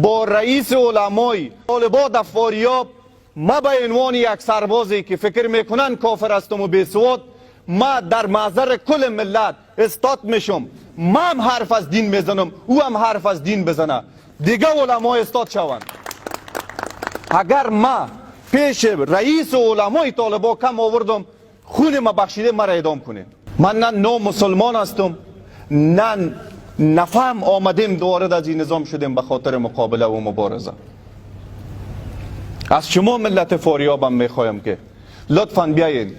با رئیس علمای طالبا در فاریاب، ما به عنوان یک سربازی که فکر میکنن کافر هستم و بیسواد، ما در محضر کل ملت استاد میشم. ما هم حرف از دین میزنم، او هم حرف از دین بزنه، دیگه علما استاد شوند. اگر ما پیش رئیس علمای طالبا کم آوردم، خون ما بخشیده، مرا اعدام کنین. من نه نو مسلمان هستم، نه نفهم. آمدیم وارد از این نظام شدیم به خاطر مقابله و مبارزه. از شما ملت فاریابم میخوایم که لطفا بیاین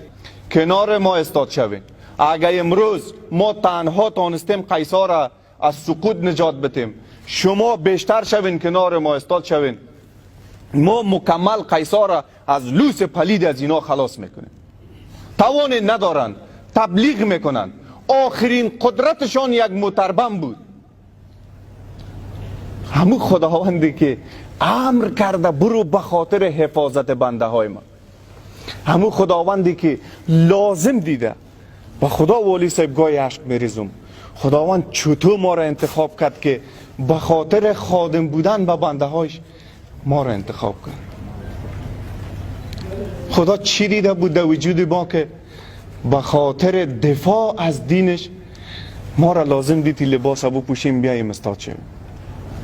کنار ما استاد شوین. اگر امروز ما تنها تانستیم قیصار را از سقوط نجات بدیم، شما بیشتر شوین، کنار ما استاد شوین، ما مکمل قیصار را از لوس پلید از اینا خلاص میکنیم. توان ندارن، تبلیغ میکنن. آخرین قدرتشان یک موتربم بود. همون خداوندی که امر کرده برو به خاطر حفاظت بنده های ما، همون خداوندی که لازم دیده، با خدا والی صاحب گاهی اشک میریزم، خداوند چطور ما را انتخاب کرد که به خاطر خادم بودن به بنده هایش ما را انتخاب کرد. خدا چی دیده بود در وجود ما که به خاطر دفاع از دینش ما را لازم دید لباس بپوشیم بیاییم استاد شویم؟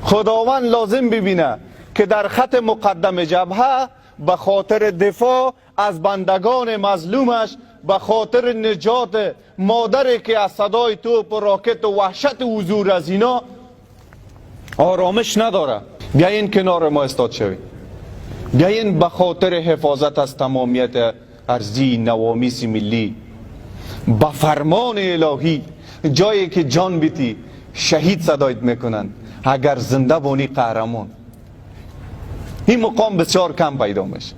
خداوند لازم ببینه که در خط مقدم جبهه به خاطر دفاع از بندگان مظلومش، به خاطر نجات مادری که از صدای توپ و راکت و وحشت حضور از اینا آرامش نداره، بیاین کنار ما استاد شوید. بیاین به خاطر حفاظت از تمامیت ارضی، نوامیس ملی، به فرمان الهی، جایی که جان بیتی شهید صدایت میکنن، اگر زنده بانی قهرمان. این مقام بسیار کم پیدا میشه.